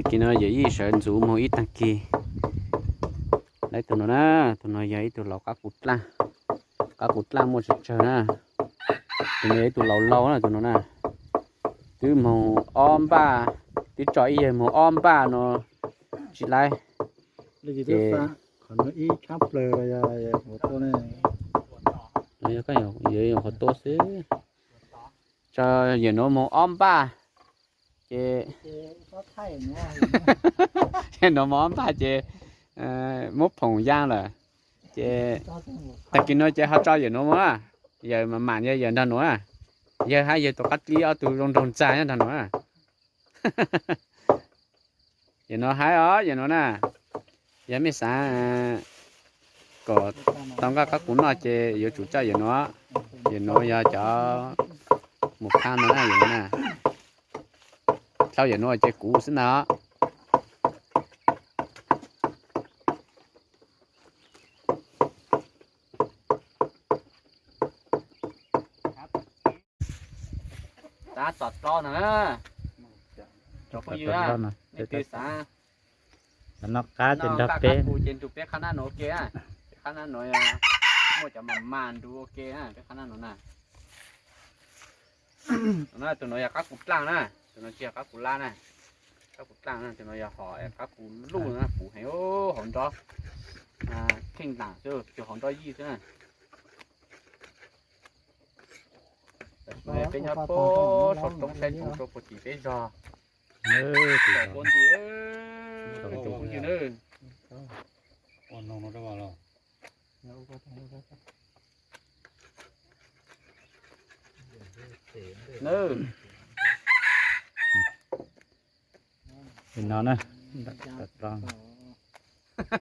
Kis no yawm yij sawv ntxuv moog ib taag kis. Lawv tug no na, tug no yog ib tug laus qab qus dlaaj, qab qus dlaaj muaj tsawg tsawg na. Tug no yog ib tug laus laus na, tug no na. Twb moog ob npaj, twb tso ib yawg moog ob npaj no tsis laib. Ces qhov tuaj xwb. Tso yawm nuav moog ob npaj, ces yawm nuav moog ob npaj ces muab phoom yaa lawm. Ces taag kis nuav ces ho tso yawm nuav moog na. Yawm mas mam yog yawm nrog nuav na. Yawg hab yawg tus qab dlib ob tug zoo nraug ntxag nyob nrog nuav na. Yawm nuav haib os, yawm nuav na. Yog mej xaav kom tau nqaj qab qus noj ces yuav tsum coj yawm nuav. Yawm nuav yog cov mus phab no na, yawm nuav na. Dlhau yawm nuav ces kuv xwb ntag. Tab tom tso no na. Cov phooj ywg, leej twg xav noj qab ces nrug peb, ces nrug peb qhab nab nuav ua ke. Peb qhab nab nuav muaj cov mas mas nrug ua ke, peb qhab nab nuav na. Tus nuav yog qab qus dlaaj na, tus nuav tsis yog qab qus lab na. Qab qus dlaaj na, tus nuav yog hom qab qus luj na, puv heev hauv nrob, kheej ntaam xwb, tsuas hauv nrob yij xwb na. Peb nyob puag saum roob saib tsoov rua puag tim peb zog. Ua nti, phooj ywg na. Li no na, tau tau.